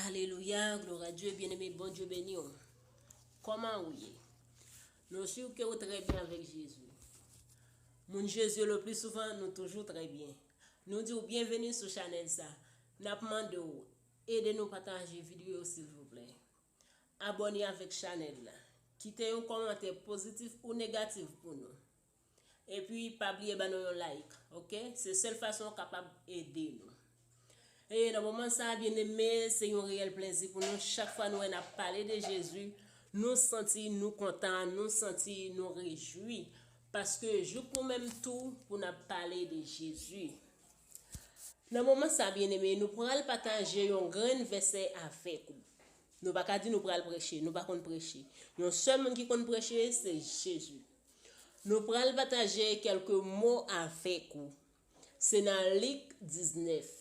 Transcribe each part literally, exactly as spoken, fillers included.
Alelouya, glwa a Dye, byeneme, Bondye beni w. Kòman ou ye? Nou si ke ou trè byen avèk Jezi. Moun Jezi yo, le pli souvan, nou toujou trè byen. Nou di w byenveni sou chanèl sa. N ap mande w, ede nou pataje videyo, silvouplè. Abòne avèk chanèl la. Kite yon kòmantè pozitif ou negatif pou nou. Epi, pa bliye ban nou yon like, oke? Se sèl fason w kapab ede nou. E nan moman sa a, byeneme, se yon reyèl plezi pou nou. Chak fwa nou wè n ap pale de Jezi, nou santi nou kontan, nou santi nou rejwi. Paske jouk nou menm tou pou n ap pale de Jezi. Nan moman sa, byeneme, nou pral pataje yon grenn vèsè avèk ou. Nou pa ka di nou pral preche, nou pa konn preche. Yon sèl moun ki konn preche, se Jezi. Nou pral pataje kèlke mo avèk ou. Se nan Lik diznèf.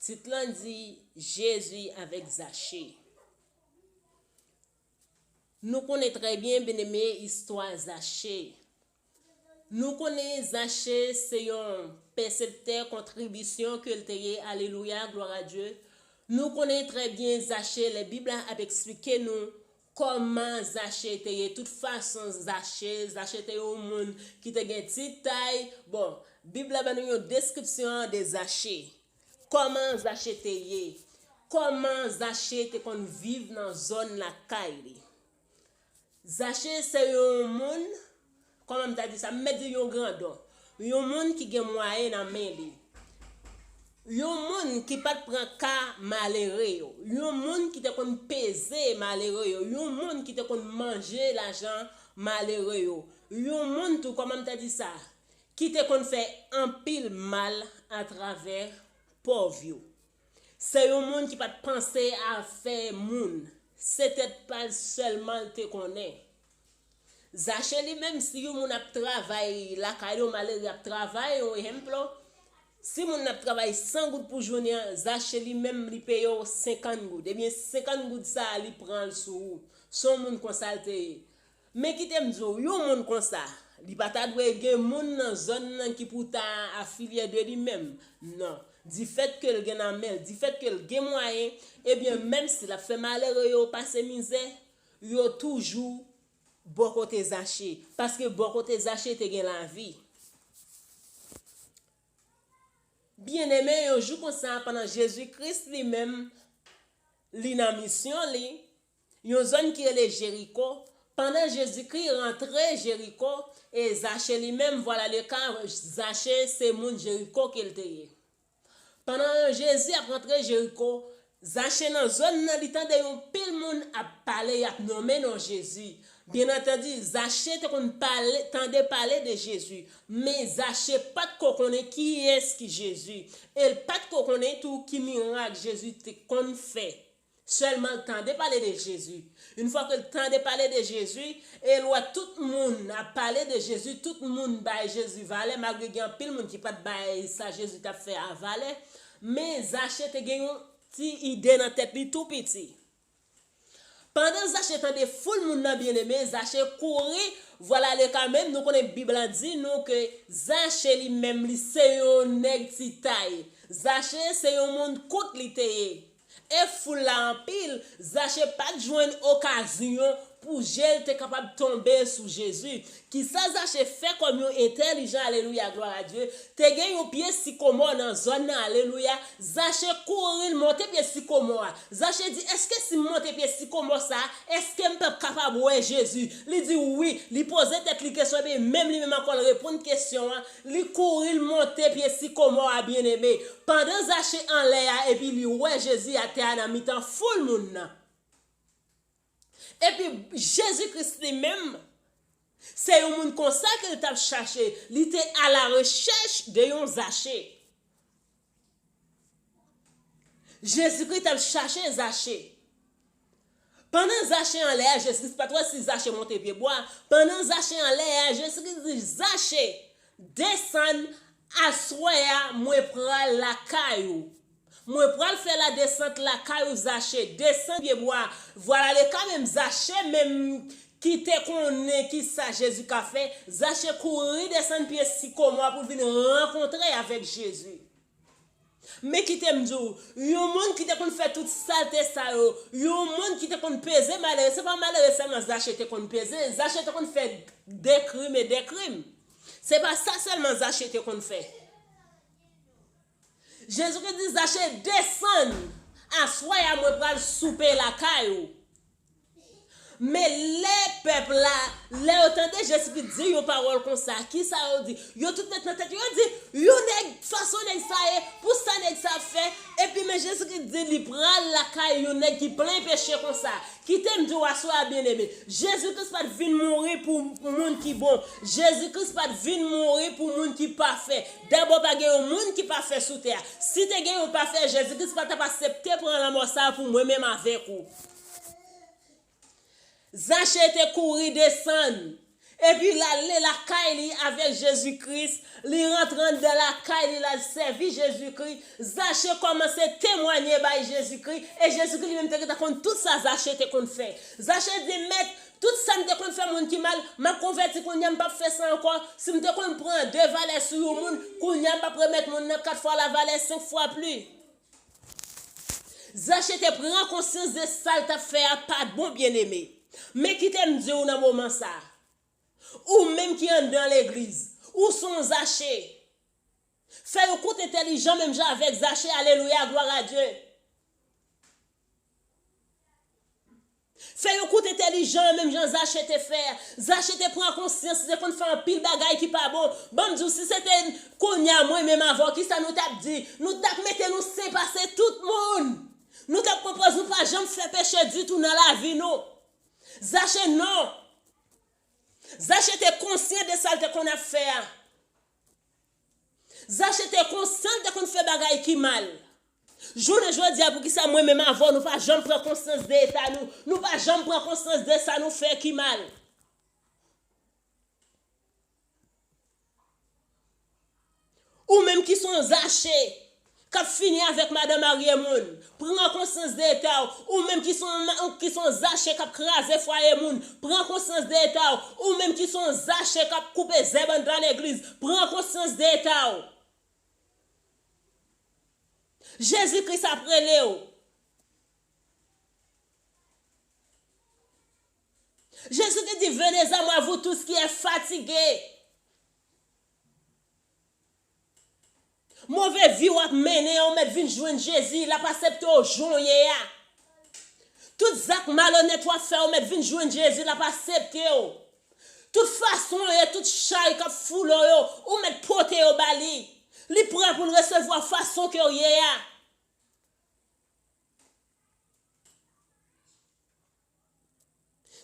Tit lan di Jezi avèk Zache. Nou konnen trè byen, byeneme, istwa Zache. Nou konnen Zache se yon pèseptè kontribisyon ke l te ye. Alelouya, glwa a Dye. Nou konnen trè byen Zache, lè Bib la ap eksplike nou kòman Zache te ye. Tout fason, Zache, Zache te yon moun ki te gen ti tay. Bon, Bib la ban nou yon deskripsyon de Zache. Kòman Zache te ye? Kòman Zache te konn viv nan zòn lakay li? Zache se yon moun, kòman m ta di sa, m mèt di yon grandon. Yon moun ki gen mwayen nan men li. Yon moun ki pa t pran ka malere yo. Yon moun ki te konn peze malere yo. Yon moun ki te konn manje lajan malere yo. Yon moun tou, kòman m ta di sa, ki te konn fè anpil mal atravè pòv yo. Se yon moun ki pa t panse a fè moun. Se tèt pa l sèlman l te konnen. Zache li menm, si yon moun ap travay lakay li, yon malere ap travay, yon ehènplo, si moun nan ap travay san goud pou jounen an, Zache li menm, li peye w senkant goud. Ebyen, senkant goud sa a, li pran l sou ou. Se yon moun konsa l te ye. Men kite m di w, yon moun konsa, li pa ta dwe gen moun nan zòn nan ki pou ta afilye de li menm. Non. Difèt ke l gen nan men l, difèt ke l gen mwayen, ebyen, menm si l ap fè malere yo pase mizè, yo toujou bò kote Zache. Paske bò kote Zache te gen lavi. Byeneme, yon jou konsa, pandan Jezi Kris li menm, li nan misyon li, yon zòn ki rele Jeriko, pandan Jezikri rantre Jeriko, e Zache li menm, vwala le ka, Zache se moun Jeriko ke l te ye. Pandan Jezi ap rantre Jeriko, Zache nan zòn nan, li tande yon pil moun ap pale, y ap nonmen non Jezi. Byen antandi, Zache te konn pale, tande pale de Jezi, men Zache pa t ko konnen kiyès ki Jezi, e l pa t ko konnen tou ki mirak Jezi te konn fè. Sèlman l tande pale de Jezi. Yon fwa ke l tande pale de Jezi, e l wè tout moun ap pale de Jezi, tout moun bay Jezi valè, malgre gen anpil moun ki pa t bay sa Jezi t ap fè a valè, men Zache te gen yon ti ide nan tèt li tou piti. Pandan Zache tande foul moun nan, byeneme, Zache kouri, vwala le ka menm, nou konnen Bib la di nou ke Zache li menm, li se yon nèg ti tay. Zache se yon moun kout li te ye. E foul la anpil, Zache pa t jwenn okazyon pou je l te kapab tonbe sou Jezi. Kisa Zache fè kòm yon entèlijan, alelouya, glwa a Dye? Te gen yon pye sikomò nan zòn nan, alelouya. Zache kouri, l monte pye sikomò a. Zache di, èske si m monte pye sikomò sa a, èske m p ap kapab wè Jezi? Li di wi. Li poze tèt li kesyon, epi menm li menm ankò l reponn kesyon an. Li kouri, l monte pye sikomò a, byeneme. Pandan Zache anlè a, epi li wè Jezi atè a nan mitan foul moun nan. Epi Jezi Kris li menm, se yon moun konsa ke l t ap chache. Li te a la rechèch de yon Zache. Jezikri t ap chache Zache. Pandan Zache anlè a, Jezikri pa t wè si Zache monte pye bwa. Pandan Zache anlè a, Jezikri di, Zache, desann, aswè a, mwen pral lakay ou. Mwen pral fè ladesant lakay ou, Zache. Desann pye bwa. Vwala le ka menm Zache, menm ki te konnen ki sa Jezi ka fè, Zache kouri desann pye sikomò a pou l vin rankontre avèk Jezi. Men kite m di w, yon moun ki te konn fè tout salte sa yo, yon moun ki te konn peze malere, se pa malere sèlman Zache te konn peze, Zache te konn fè de krim e de krim. Se pa sa sèlman Zache te konn fè. Jezikri di Zache, desann, aswè a mwen pral soupe lakay ou. Men lè pèp la, lè yo tande Jezikri di yon pawòl konsa, kisa yo di? Yo tout met nan tèt yo, yo di, yon nèg, fason nèg sa ye, pou sa nèg sa ap fè, epi men Jezikri di li pral lakay yon nèg ki plen peche konsa. Kite m di w aswè a, byeneme, Jezikri pa t vin mouri pou moun ki bon. Jezikri pa t vin mouri pou moun ki pafè. Dabò, pa gen yon moun ki pafè sou tè a. Si te gen yon pafè, Jezikri pa t ap aksepte pran lanmò sa a pou mwen menm avèk ou. Zache te kouri desann, epi l ale lakay li avèk Jezikri. Li rantre anndan lakay li, l al sèvi Jezikri. Zache kòmanse temwanye bay Jezikri, e Jezikri li menm te gentan konn tout sa Zache te konn fè. Zache di, Mèt, tout sa m te konn fè moun ki mal, m ap konvèti kounye a, m p ap fè sa ankò. Si m te konn pran de valè sou yon moun, kounye a m p ap remèt moun nan kat fwa lavalè, senk fwa plis. Zache te pran konsyans de sa l t ap fè a pa t bon, byeneme. Men kite m di w nan moman sa a, ou menm ki anndan legliz, ou se yon Zache. Fè yon kout entèlijan menm jan avèk Zache, alelouya, glwa a Dye. Fè yon kout entèlijan menm jan Zache te fè. Zache te pran konsyans, li te konn fè anpil bagay ki pa bon. Ban m di w, si se te kounye a mwen menm avè w, kisa nou t ap di? Nou t ap mete nou sen pase tout moun. Nou t ap pran pòz nou pa janm fè peche ditou nan lavi nou. Zache non. Zache te konsyan de sa l te konn ap fè a. Zache te konsyan l te konn fè bagay ki mal. Jounen jodi a, poukisa mwen menm avè w, nou pa janm pran konsyans de eta nou? Nou pa janm pran konsyans de sa nou fè ki mal. Ou menm ki se yon Zache, k ap fini avèk madan marye moun, pran konsyans de eta w. Ou menm ki se yon ma-, ki se yon Zache k ap kraze fwaye moun, pran konsyans de eta w. Ou menm ki se yon Zache k ap koupe zèb anndan legliz, pran konsyans de eta w. Jezikri ap rele w. Jezikri di, Venez à moi, vous tous qui êtes fatigués. Move vi w ap mennen an, ou mèt vin jwenn Jezi, l ap aksepte w jan w ye a. Tout zak malonèt w ap fè, ou mèt vin jwenn Jezi, l ap aksepte w. Tout fason w ye, tout chay k ap foule w yo, ou mèt pote yo ba li. Li prè pou l resevwa fason ke w ye a.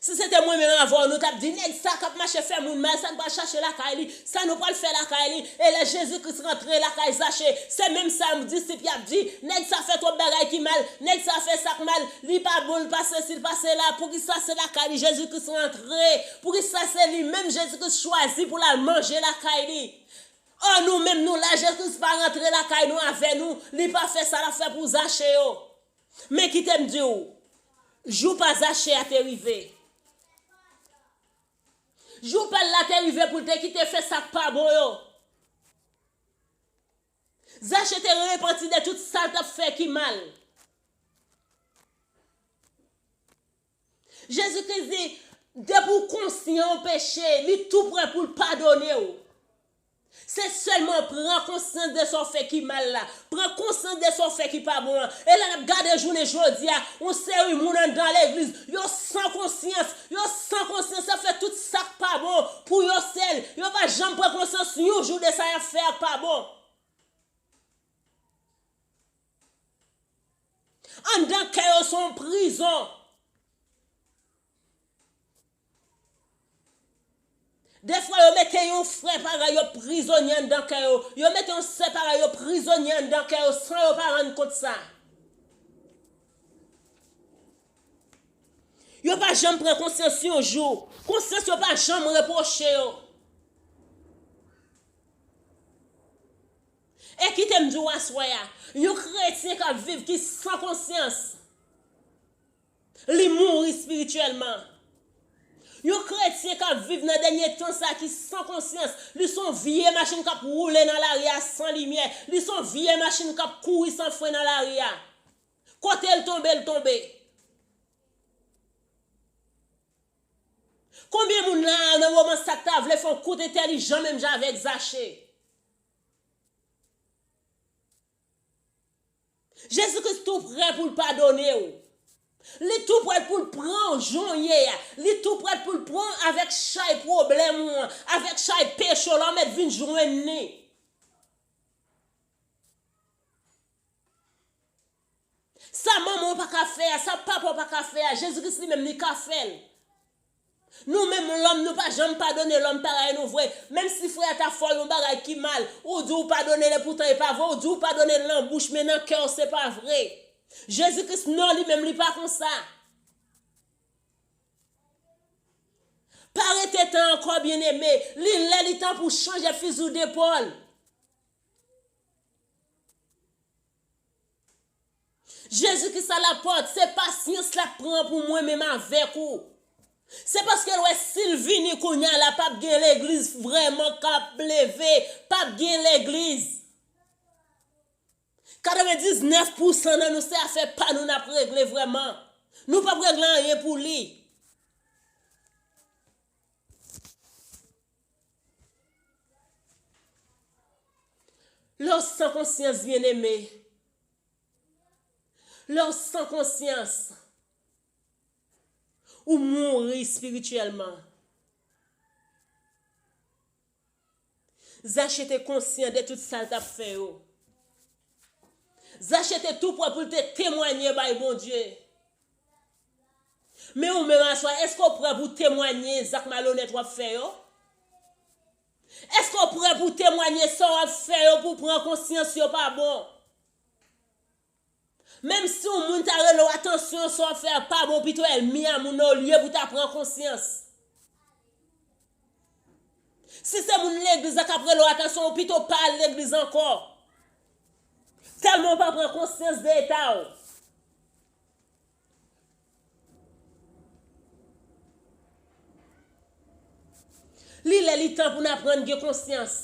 Si se te mwen menm avè w, nou t ap di, nèg sa k ap mache fè moun mal, sa n pral chache lakay li, sa nou pral fè lakay li. E lè Jezikri rantre lakay Zache, se menm sa disip y ap di, nèg sa fè twòp bagay ki mal, nèg sa fè sa k mal, li pa bon, li pa sesi, li pa sela. Poukisa se lakay li Jezikri rantre? Poukisa se li menm Jezikri chwazi pou l al manje lakay li? Ò, nou menm nou la, Jezikri pa rantre lakay nou avè nou, li pa fè sa l ap fè pou Zache yo. Men kite m di w, jou pa Zache a te rive. Jou pa l la te rive pou l te kite fè sa k pa bon yo. Zache te repanti de tout sa l t ap fè ki mal. Jezikri di, depi w konsyan w peche, li tou prè pou l padone w. Se sèlman pran konsyans de sa w fè ki mal la. Pran konsyans de sa w fè ki pa bon an. E lè n ap gade jounen jodi a, yon seri moun anndan legliz, yo san konsyans. Yo san konsyans, y ap fè tout sa k pa bon pou yo sèl. Yo pa janm pran konsyans yon jou de sa y ap fè a k pa bon. Anndan kè yo se yon prizon. Defwa yo mete yon frè parèy yo prizonye anndan kè yo. Yo mete yon sè parèy yo prizonye anndan kè yo san yo pa rann kont sa. Yo pa janm pran konsyans yon jou. Konsyans yo pa janm repwoche yo. E kite m di w aswè a, yon kretyen k ap viv ki san konsyans, li mouri espirityèlman. Yon kretyen k ap viv nan dènye tan sa ki san konsyans, li se yon vye machin k ap woule nan lari a san limyè, li se yon vye machin k ap kouri san fren nan lari a. Kote l tonbe, l tonbe. Konbyen moun la nan moman sa k ta vle fè yon kout entèlijan menm jan avèk Zache? Jezi Kris tou prè pou l padone w. Li tou prè pou l pran w jan w ye a. Li tou prè pou l pran w avèk chay pwoblèm ou an, avèk chay peche w la, w mèt vin jwenn li. Sa manman w pa ka fè a, sa papa w pa ka fè a, Jezi Kris li menm li ka fè l. Nou menm lòm, nou pa janm padone lòm parèy nou vre. Menm si frè a ta fè w yon bagay ki mal, ou di w padone l, epoutan e pa vre, ou di w padone l nan bouch, men nan kè w se pa vre. Jezi Kris non li menm li pa konsa. Pa rete tan ankò, byeneme. Li lè li tan pou w chanje fizi w depòl. Jezi Kris a lapòt, se pasyans l ap pran pou mwen menm avèk ou. Se paske l wè si l vini kounye a la, p ap gen legliz vrèman k ap leve, p ap gen legliz. Katrevendiznèf pousan nan nou, se afè pa nou n ap regle vrèman. Nou p ap regle anyen pou li. Lè w san konsyans, byeneme, lè w san konsyans, ou mouri espirityèlman. Zache te konsyan de tout sa l t ap fè yo. Zache te tou prè pou l te temwanye bay Bondye. Men ou menm aswè, èske w prè pou w temwanye zak malonèt w ap fè yo? Èske w prè pou w temwanye sa w ap fè yo, pou w pran konsyans yo pa bon? Menm si yon moun ta rele w atansyon, sa w ap fè a pa bon, pito ènmi a moun nan, olye pou w ta pran konsyans. Si se moun legliz la k ap rele w atansyon, ou pito pa al legliz ankò. Tèlman w pa pran konsyans de eta w. Li lè li tan pou n aprann gen konsyans.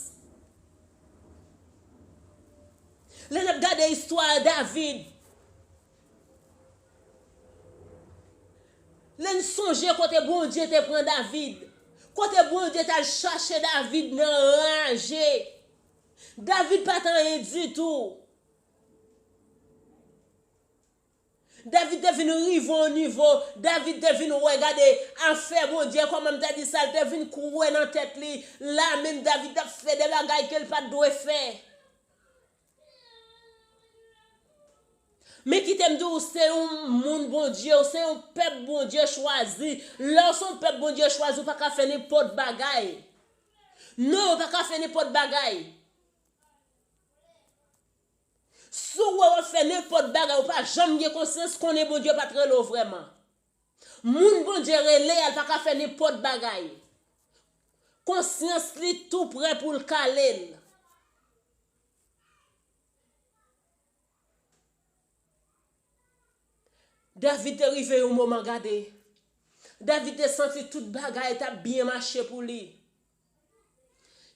Lè n ap gade istwa David, lè n sonje kote Bondye te pran David, kote Bondye t al chache David nan raje, David pa t anyen ditou. David te vin rive yon nivo, David te vin wè, gade, afè Bondye, kòman m ta di sa, l te vin kwè nan tèt li. La menm, David t ap fè de bagay ke l pa t dwe fè. Men kite m di w, ou se yon moun Bondye, ou se yon pèp Bondye chwazi. Lè w se yon pèp Bondye chwazi, ou pa ka fè nenpòt bagay. Non, ou pa ka fè nenpòt bagay. Si w wè w ap fè nenpòt bagay, ou pa janm gen konsyans, konnen Bondye pa t rele w vrèman. Moun Bondye rele a, l pa ka fè nenpòt bagay. Konsyans li tou prè pou l kale l. David te rive yon moman, gade. David te santi tout bagay t ap byen mache pou li.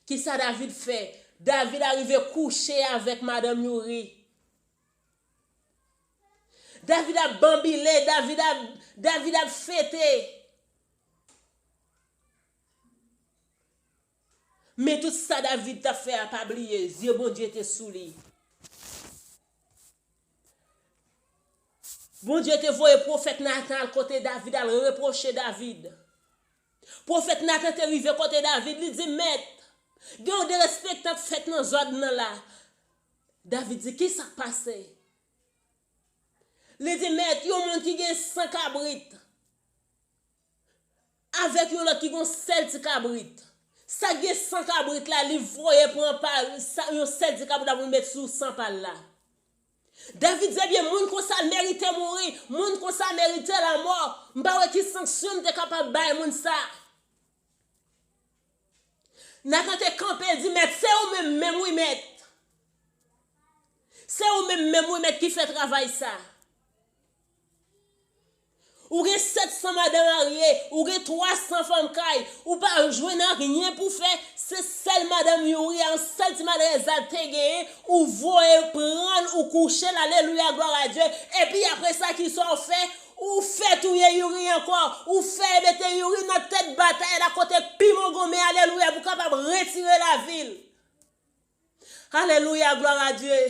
Kisa David fè? David arive kouche avèk madanm Youri. David ap banbile, David ap, David ap fete. Men tout sa David t ap fè a, pa bliye, zye Bondye te sou li. Bondye te voye pwofèt Natan al kote David, al repwoche David. Pwofèt Natan te rive kote David, li di, Mèt, gen yon derespektan k fèt nan zòn nan la. David di, Kisa k pase? Li di, Mèt, yon moun ki gen san kabrit avèk yon lòt ki gen yon sèl ti kabrit. Sa k gen san kabrit la, li voye pran pa, sa, yon sèl ti kabrit la pou l met sou san pa l la. David di, Ebyen, moun konsa l merite mouri, moun konsa merite lanmò. M pa wè ki sanksyon m te kapab bay moun sa. Natan te kanpe, l di, Mèt, se ou menm menm, wi, Mèt. Se ou menm menm, wi, Mèt, ki fè travay sa. Ou gen sèt san madanm marye, ou gen twa san fanm kay, ou pa jwenn anyen pou fè, se sèl madanm Youri a, yon sèl ti madanm Eza te genyen, ou voye pran l, ou kouche l, alelouya, glwa a Dye, epi apre sa, kisa w fè? Ou fè touye Youri ankò, ou fè mete Youri nan tèt batay la kote pi mongonmen, alelouya, pou kapab retire lavi l. Alelouya, glwa a Dye.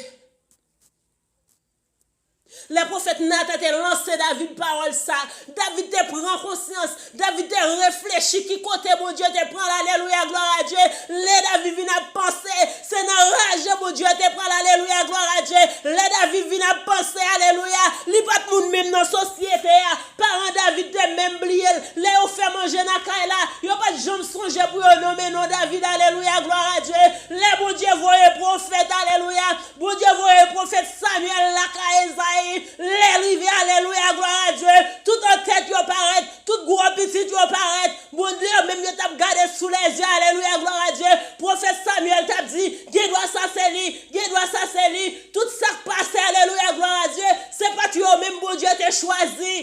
Lè pwofèt Natan te lanse David pawòl sa, David te pran konsyans, David te reflechi ki kote Bondye te pran l, alelouya, glwa a Dye. Lè David vin ap panse, se nan raje Bondye te pran l, alelouya, glwa a Dye. Lè David vin ap panse, alelouya, li pa t moun menm nan sosyete a. Paran David te menm bliye l. Lè yo fè manje nan kay la, yo pa t janm sonje pou yo nonmen non David, alelouya, glwa a Dye. Lè Bondye voye pwofèt, alelouya, Bondye voye pwofèt Samyèl lakay Ezayi. Lè l rive, alelouya, glwa a Dye, tout antèt yo parèt, tout gwo pitit yo parèt. Bondye, yo menm yo t ap gade sou lèzye, alelouya, glwa a Dye. Pwofèt Samyèl t ap di, gen dwa sa se li, gen dwa sa se li. Tout sa k pase, alelouya, glwa a Dye, se pa t yo menm Bondye te chwazi.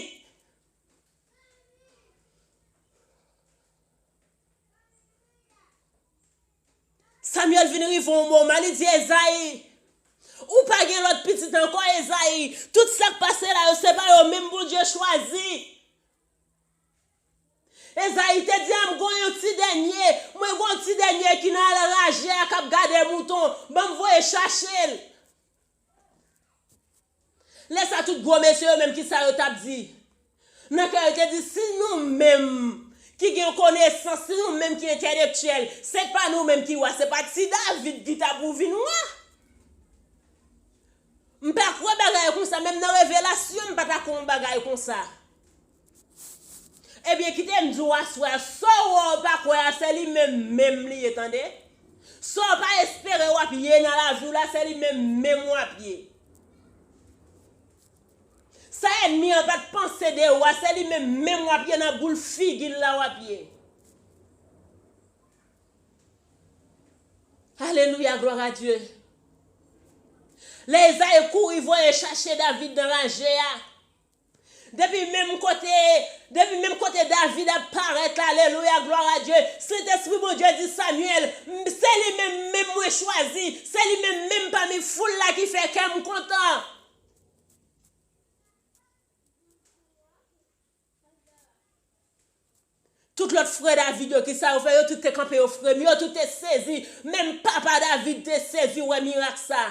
Samyèl vin rive yon moman, li di Ezayi, ou pa gen lòt pitit ankò, Ezayi. Tout sa k pase la yo, se pa yo menm Bondye chwazi. Ezayi te di a, m gon yon ti dènye, mwen gon ti dènye ki nan raje a k ap gade mouton, ban m voye chache l. Lè sa, tout gwo mesye yo menm, kisa yo t ap di? Nan kè yo te di, si nou menm ki gen konesans, si nou menm ki entèlektyèl, se pa nou menm ki wa, se pa ti David ki ta pou vin wa? M pa kwè bagay konsa, menm nan revelasyon, m pa ta kwè yon bagay konsa. Ebyen, kite m di w aswè a, sa w wè w pa kwè a, se li menm menm li ye, tande. Sa w pa espere w ap ye nan lavi w la, se li menm menm w ap ye. Sa ènmi an pa t panse de ou a, se li menm menm w ap ye, nan boul figi l la w ap ye. Alelouya, glwa a Dye. Lè Ezayi kouri voye chache David nan raje a. Depi menm kote, depi menm kote David ap parèt la, alelouya, glwa a Dye. Sentespri Bondye di Samyèl, m, se li menm menm mwen chwazi, se li menm menm pami foul la ki fè kè m kontan. Tout lòt frè David yo, kisa yo fè? Yo tout te kanpe, yo fremi, yo tout te sezi. Menm papa David te sezi wè mirak sa.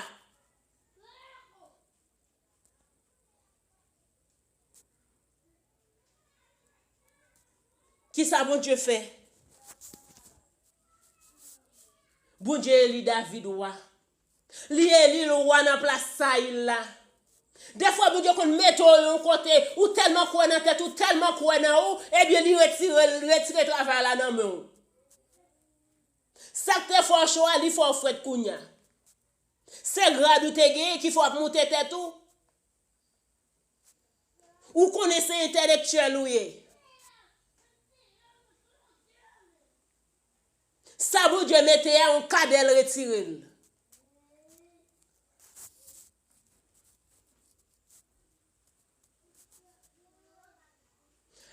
Kisa Bondye fè? Bondye eli David wa. Li eli l wa nan plas Sayil la. Defwa Bondye konn mete w yon kote, ou tèlman kwè nan tèt ou, tèlman kwè nan ou, ebyen li retire, li retire travay la nan men w. Sa k te fè w cho a, li fè w frèt kounye a. Se grad ou te genyen ki fè w ap moute tèt ou. Ou konnen se entèlektyèl ou ye. Sa Bondye mete a, yon kadèl retire l.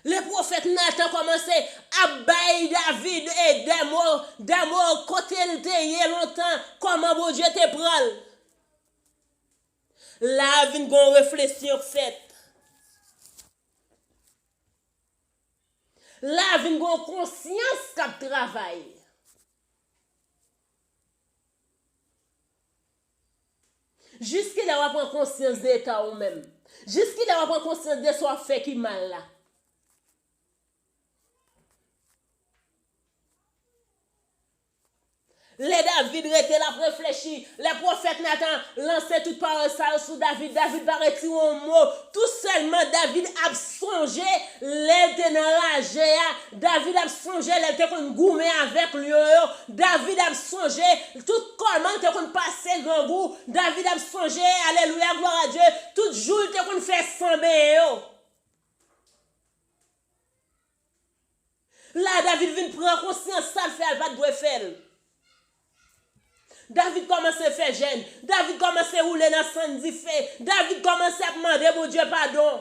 Lè pwofèt Natan kòmanse ap bay David e dèmo, dèmo kote l te ye lontan, kòman Bondye te pran l. La a vin gon refleksyon k fèt. La a vin gon konsyans k ap travay. Jiskilè w ap pran konsyans de eta w menm? Jiskilè w ap pran konsyans de sa w ap fè ki mal la? Lè David rete l ap reflechi, lè pwofèt Natan lanse tout pawòl sa yo sou David, David pa retire yon mo. Tou sèlman David ap sonje lè l te nan raje a. David ap sonje lè l te konn goumen avèk lyon yo. David ap sonje tout kòman l te konn pase grangou. David ap sonje, alelouya, glwa a Dye, tout jou l te konn fè san benyen yo. La, David vin pran konsyans sa l fè a, l pa t dwe fè l. David kòmanse fè jèn. David kòmanse woule nan sann dife. David kòmanse ap mande Bondye padon.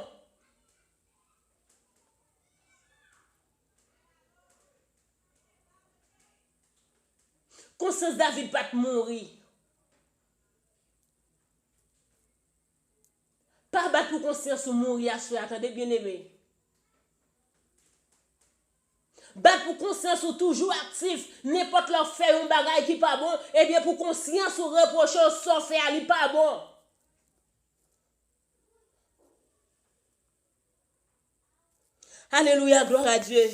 Konsyans David pa t mouri. Pa bat pou konsyans ou mouri aswè a, tande, byeneme. Bat pou konsyans ou toujou aktif. Nenpòt lè w fè yon bagay ki pa bon, ebyen, pou konsyans ou repwoche w sa w fè a, li pa bon. Alelouya, glwa a Dye.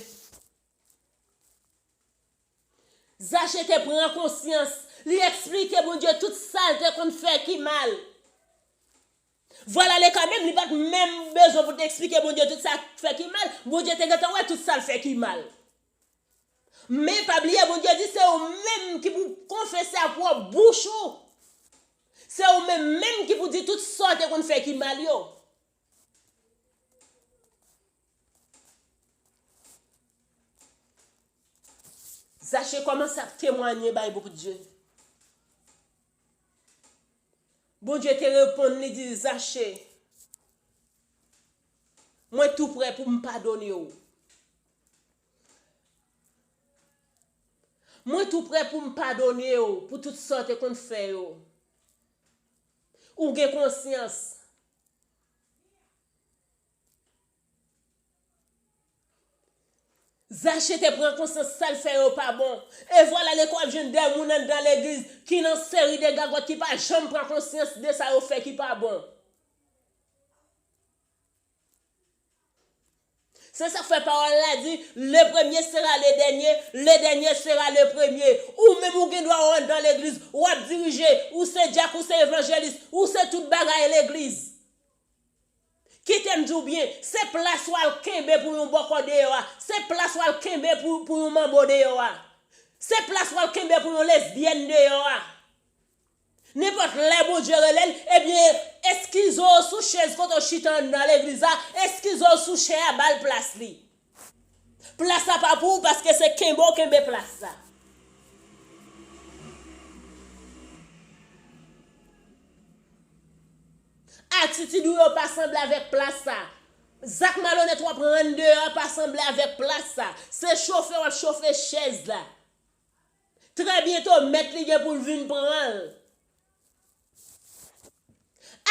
Zache te pran konsyans. Li eksplike Bondye tout sa l te konn fè ki mal. Vwala le ka menm, li pa t menm bezwen pou te eksplike Bondye tout sa k fè ki mal. Bondye te gentan wè tout sa l fè ki mal. Men pa bliye, Bondye di se ou menm ki pou konfese ak pwòp bouch ou. Se ou menm menm ki pou di tout sa w te konn fè ki mal yo. Zache kòmanse ap temwanye bay Bondye. Bondye te reponn li, di, Zache, mwen tou prè pou m padone w. Mwen tou prè pou m padone w pou tout sa w te konn fè yo. Ou gen konsyans. Zache te pran konsyans sa l fè yo pa bon. E vwala, lè w ap jwenn de moun anndan legliz ki nan seri de gagòt ki pa janm pran konsyans de sa yo fè ki pa bon. Se sa k fè pawòl la di, le premier sera le dernier, le dernier sera le premier. Ou menm ou gen dwa w anndan legliz, w ap dirije, ou se dyak, ou se evanjelis, ou se tout bagay legliz. Kite m di w byen, se plas w al kenbe pou yon bòkò deyò a, se plas w al kenbe pou, pou yon manbo deyò a, se plas w al kenbe pou yon lesbyèn deyò a. Nenpòt lè Bondye rele l, ebyen, eskize w sou chèz kote w chita anndan legliz la, eskize w sou chè a, ba l plas li. Plas la pa pou ou, paske se kenbe w kenbe plas la. Atitid ou yo pa sanble avèk plas sa. Zak malonèt w ap rann deyò a pa sanble avèk plas sa. Se chofe w ap chofe chèz la. Trè byento, mèt li gen pou l vin pran l.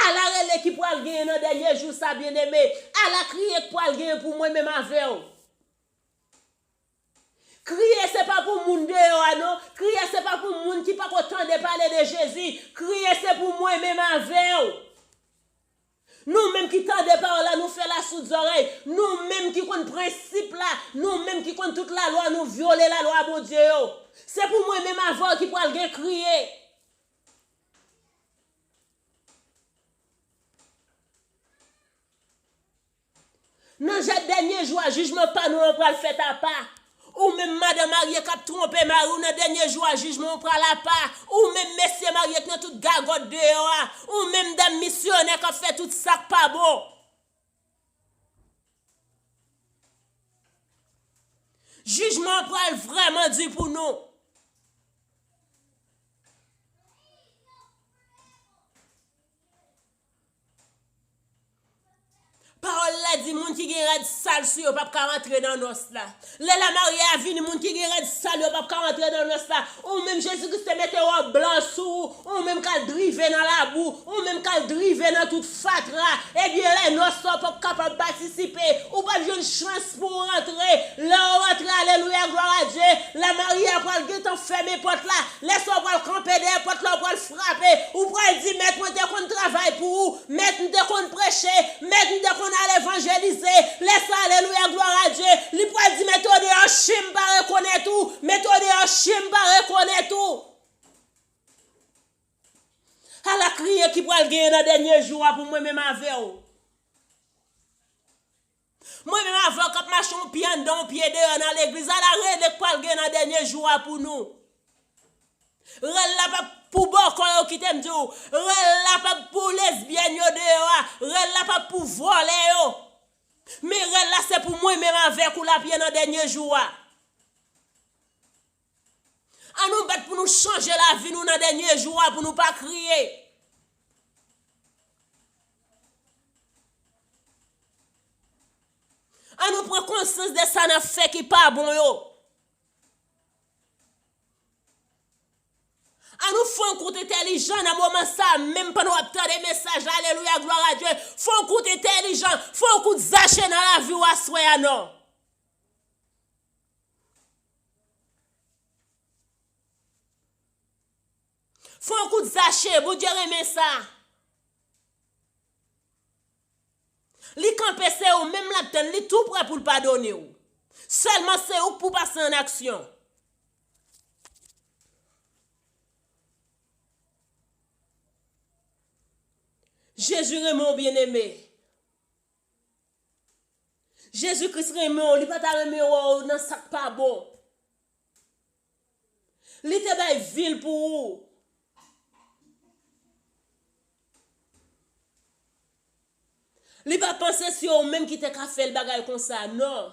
Ala rele ki pral genyen nan dènye jou sa, byeneme. Ala kriye k pral genyen pou mwen menm avè w. Kriye se pa pou moun deyò a non. Kriye se pa pou moun ki pako tande pale de Jezi. Kriye se pou mwen menm avè w. Nou menm ki tande pawòl la, nou fè l a soud zòrèy. Nou menm ki konn prensip la, nou menm ki konn tout lalwa, nou vyole lalwa Bondye yo. Se pou mwen menm avè w ki pral gen kriye. Nan jèt dènye jou a, jijman pa nou an pral fèt apa. Ou menm madan marye k ap twonpe mari w, nan dènye jou a, jijman w pral apa. Ou menm mesye marye k nan tout gagòt deyò a. Ou menm dam misyonè k ap fè tout sa k pa bon. Jijman an pral vrèman di pou nou. Pawòl la di moun ki gen rad sal sou yo p ap ka rantre nan nòs la. Lè lamarye a vini, moun ki gen rad sal yo p ap ka rantre nan nòs la. Ou menm Jezi Kris te mete wòb blan sou ou, ou menm k al drive nan labou, ou menm k al drive nan tout fatra, ebyen lè nòs la w p ap kapab patisipe, ou p ap jwenn chans pou w rantre. Lè w rantre, alelouya, glwa a Dye, lamarye a pral gentan fèmen pòt la. Lè sa w pral kanpe dèyè pòt la, w pral frape. Ou pral di, Mèt, mwen te konn travay pou ou. Mèt, m te konn preche. Mèt, m te konn al evanjelize. Lè sa, alelouya, glwa a Dye, li pral di, Mete w deyò, chen m pa rekonèt ou. Mete w deyò, chen m pa rekonèt ou. Ala kriye ki pral genyen nan dènye jou a pou mwen menm avè w. Mwen menm avè w k ap mache yon pye anndan, yon pye deyò nan legliz, ala rele k pral gen nan dènye jou a pou nou. Rèl la p ap pou bòkò yo, kite m di w. Rèl la p ap pou lesbyèn yo deyò a. Rèl la p ap pou vòlè yo. Men rèl la se pou mwen menm avèk ou l ap ye nan dènye jou a. An nou bat pou nou chanje lavi nou nan dènye jou a, pou nou pa kriye. An nou pran konsyans de sa n ap fè ki pa bon yo. Jan nan moman sa a menm, pandan w ap tande mesaj la, alelouya, glwa a Dye, fò w koute entèlijan, fò w koute Zache nan lavi w aswè a non. Fò w koute Zache, Bondye renmen sa. Li kanpe, se ou menm l ap tann, li tou prè pou l padone w. Sèlman se ou k pou pase an aksyon. Jezi renmen w, byeneme. Jezi Kris renmen w, li pa ta renmen w wè w nan sa k pa bon. Li te bay vi l pou ou. Li pa panse se ou menm ki te ka fè l bagay konsa, non.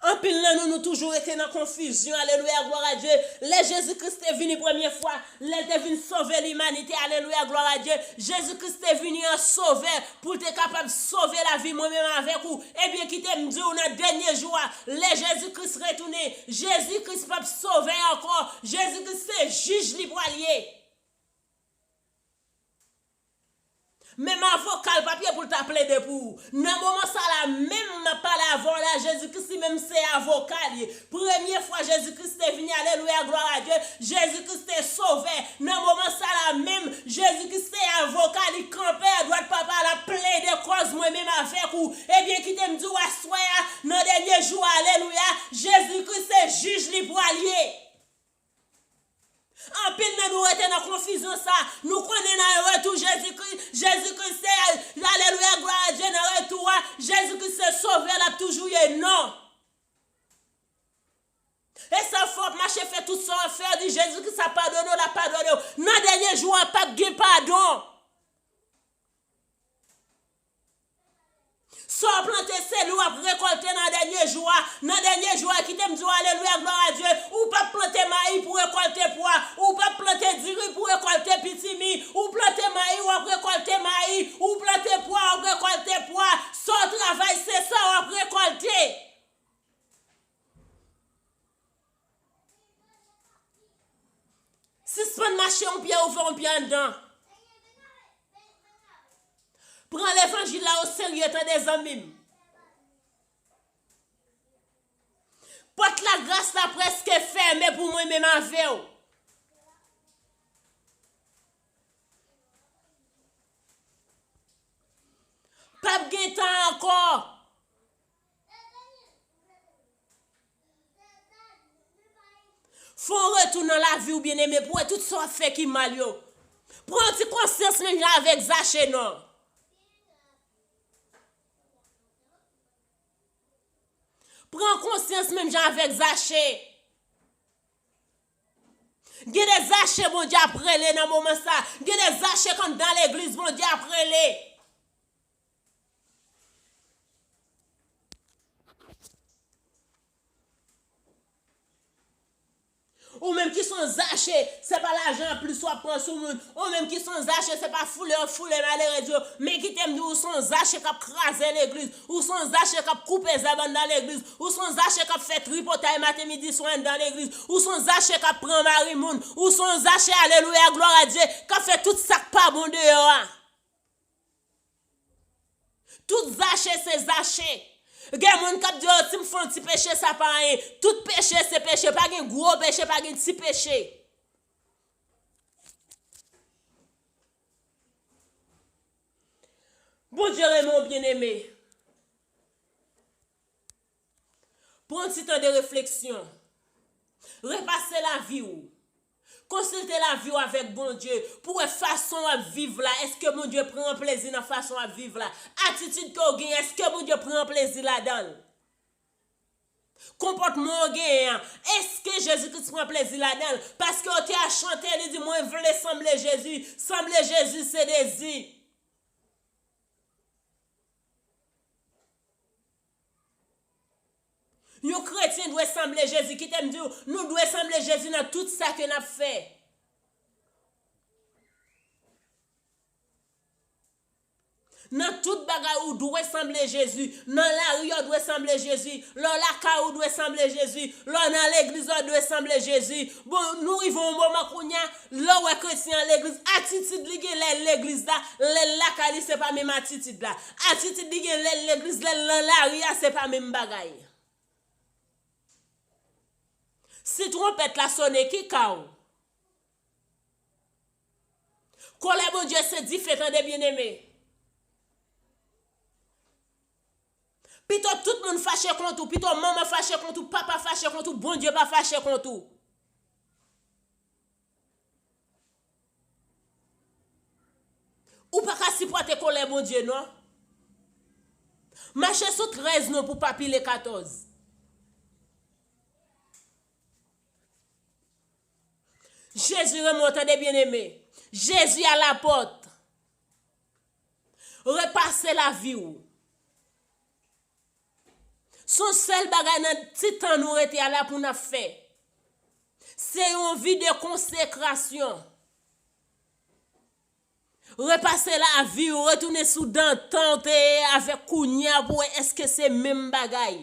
Anpil nan nou, nou toujou rete nan konfizyon. Alelouya, glwa a Dye. Lè Jezi Kris te vini premye fwa, lè l te vin sove limanite, alelouya, glwa a Dye. Jezi Kris te vini an sovè pou l te kapab sove lavi mwen menm avèk ou. Ebyen, kite m di w nan dènye jou a, lè Jezi Kris retounen, Jezi Kris p ap sove ankò. Jezi Kris se jij li pral ye. Menm avoka l p ap ye pou l ta plede pou ou. Nan moman sa la, menm m ap pale avè w la, Jezi Kris li menm se avoka l ye. Premye fwa Jezi Kris te vini, alelouya, glwa a Dye, Jezi Kris te sovè. Nan moman sa la menm, Jezi Kris se avoka, li kanpe adwat Papa l ap plede kòz mwen menm avèk ou. Ebyen, kite m di w aswè a, nan dènye jou a, alelouya, Jezi Kris se jij li pral ye. Anpil nan nou rete nan konfizyon sa. Nou konnen nan retou Jezi Kris, Jezi Kris se, alelouya, glwa a Dye, nan retou a, Jezi Kris se sovè l ap toujou ye, non. E sa fè w ap mache fè tout sa w ap fè, w di Jezi Kris ap padone w, l ap padone w. Nan dènye jou a, p ap gen padon. Sa w plante, se li w ap rekòlte nan dènye jou a. Nan dènye jou a, kite m di w, alelouya, glwa a Dye, ou p ap plante mayi pou rekòlte pwa. Ou p ap plante diri pou rekòlte pitimi. Ou plante mayi, w ap rekòlte mayi. Ou plante pwa, w ap rekòlte pwa. Sa w travay, se sa w ap rekòlte. Sispann mache yon pye ouvè, yon pye anndan. Pran levanjil la oserye, tande, zanmi m. Pòt lagras la prèske fèmen pou mwen menm avè w. P ap gen tan ankò. Fè yon retou nan lavi w, byeneme, pou wè tout sa w ap fè ki mal yo. Pran yon ti konsyans menm jan avèk Zache non. Pran konsyans menm jan avèk Zache. Gen de Zache Bondye ap rele nan moman sa. Gen de Zache k anndan legliz Bondye ap rele. Ou menm ki se yon Zache, se pa lajan anplis w ap pran sou moun. Ou menm ki se yon Zache, se pa foule w ap foule malerèz yo. Men kite m di w, ou se yon Zache k ap kraze legliz. Ou se yon Zache k ap koupe zèb anndan legliz. Ou se yon Zache k ap fè tripotay maten, midi, swa anndan legliz. Ou se yon Zache k ap pran mari moun. Ou se yon Zache, alelouya, glwa a Dye, k ap fè tout sa k pa bon deyò a. Tout Zache se Zache. Gen moun k ap di, "O, si m fè yon ti peche, sa pa anyen." Tout peche se peche. Pa gen gwo peche, pa gen ti peche. Bondye renmen w, byeneme. Pran yon ti tan de refleksyon. Repase lavi w. Konsilte lavi w avèk Bondye pou wè fason w ap viv la. Èske Bondye pran plezi nan fason w ap viv la? Atitid ke w genyen, èske Bondye pran plezi ladan l? Konpòtman w genyen an, èske Jezi Kris pran plezi ladan l? Paske w te a chante, li di, "Mwen vle sanble Jezi." Sanble Jezi se dezi. Yon kretyen dwe sanble Jezi. Kite m di w, nou dwe sanble Jezi nan tout sa ke n ap fè. Nan tout bagay, ou dwe sanble Jezi. Nan lari, ou dwe sanble Jezi. Lè w lakay, ou dwe sanble Jezi. Lè w nan legliz, ou dwe sanble Jezi. Bon, nou rive yon moman kounye a, lè w wè kretyen an legliz, atitid li gen lè l legliz la, lè l lakay li, se pa menm atitid la. Atitid li gen lè l legliz, lè l nan lari a, se pa menm bagay. Si twonpèt la sonnen, ki ka w? Kòlè Bondye se dife, tande, byeneme. Pito tout moun fache kont ou, pito manman fache kont ou, papa fache kont ou, Bondye pa fache kont ou. Ou pa ka sipòte kòlè Bondye, non. Mache sou trèz non pou pa pile katòz. Jezi renmen w, tande, byeneme. Jezi a la pòt. Repase lavi w. Se yon sèl bagay nan ti tan nou rete a la pou n ap fè. Se yon vi de konsekrasyon. Repase lavi w, retounen sou dan tan w te ye avèk kounye a pou wè èske se menm bagay.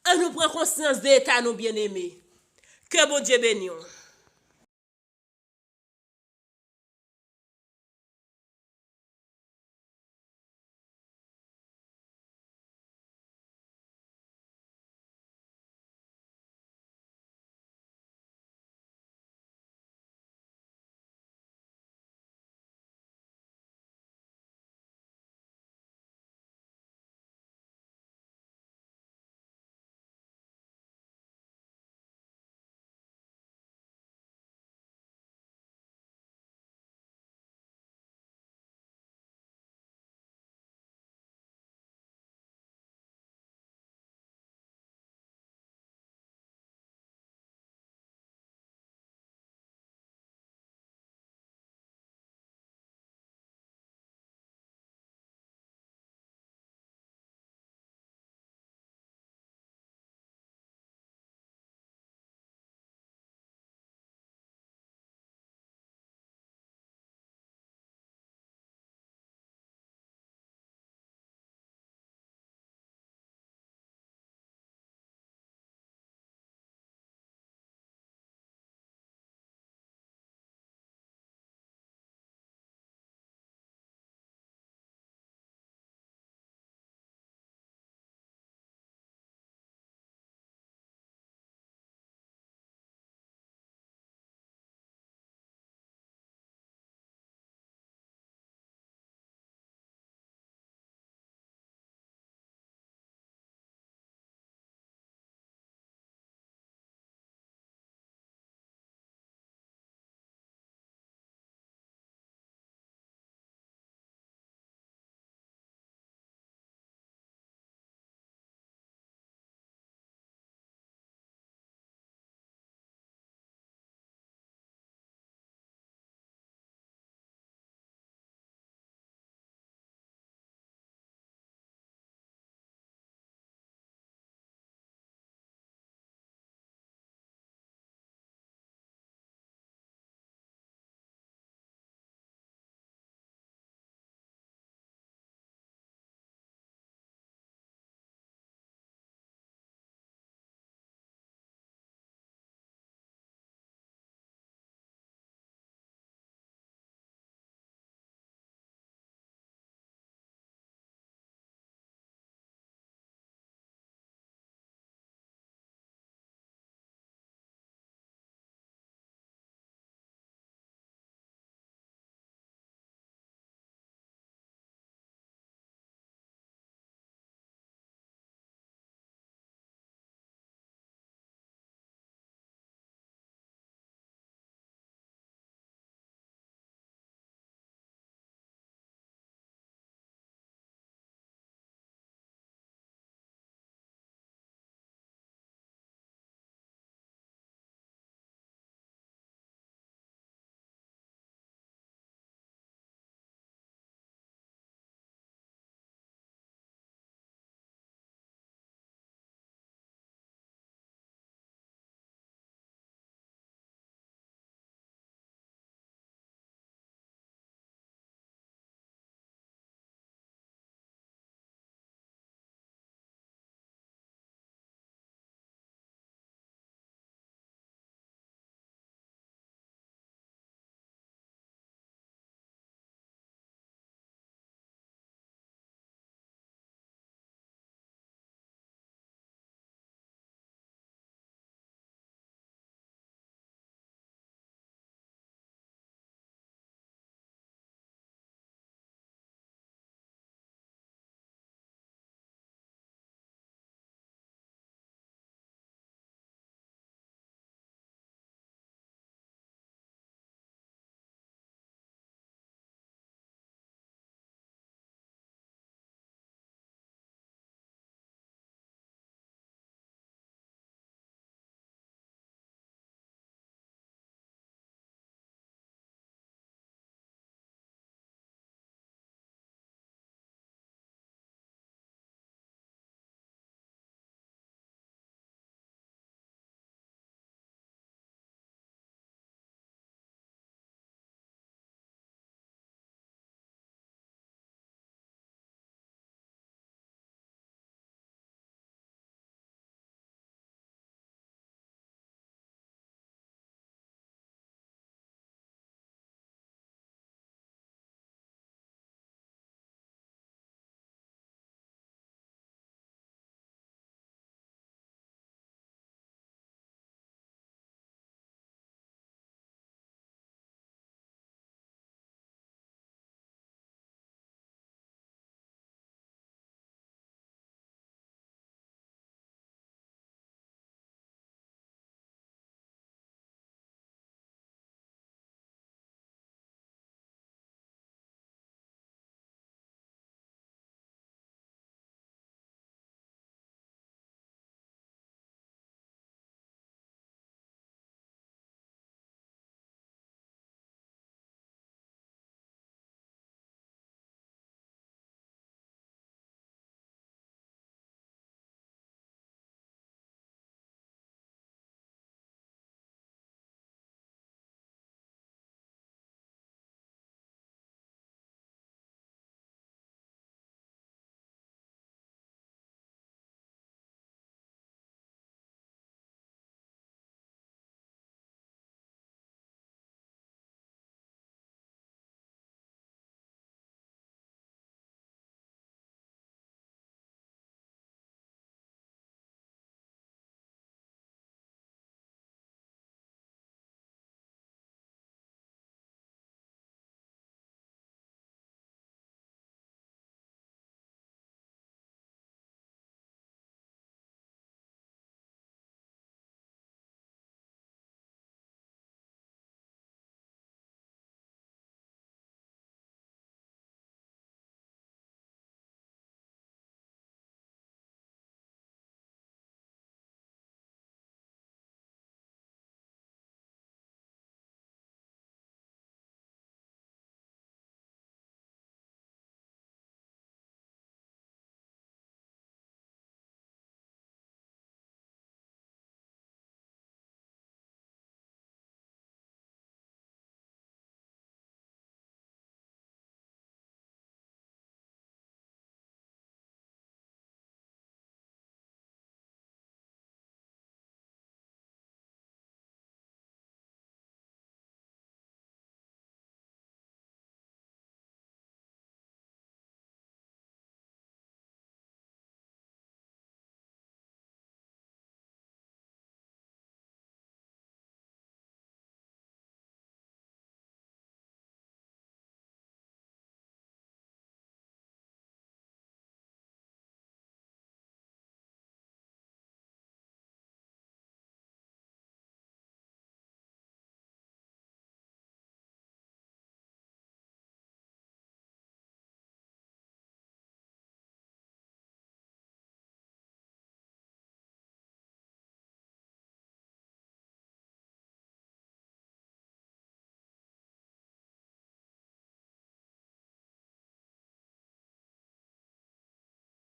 An nou pran konsyans de eta nou, byeneme. Ke Bondye beni w.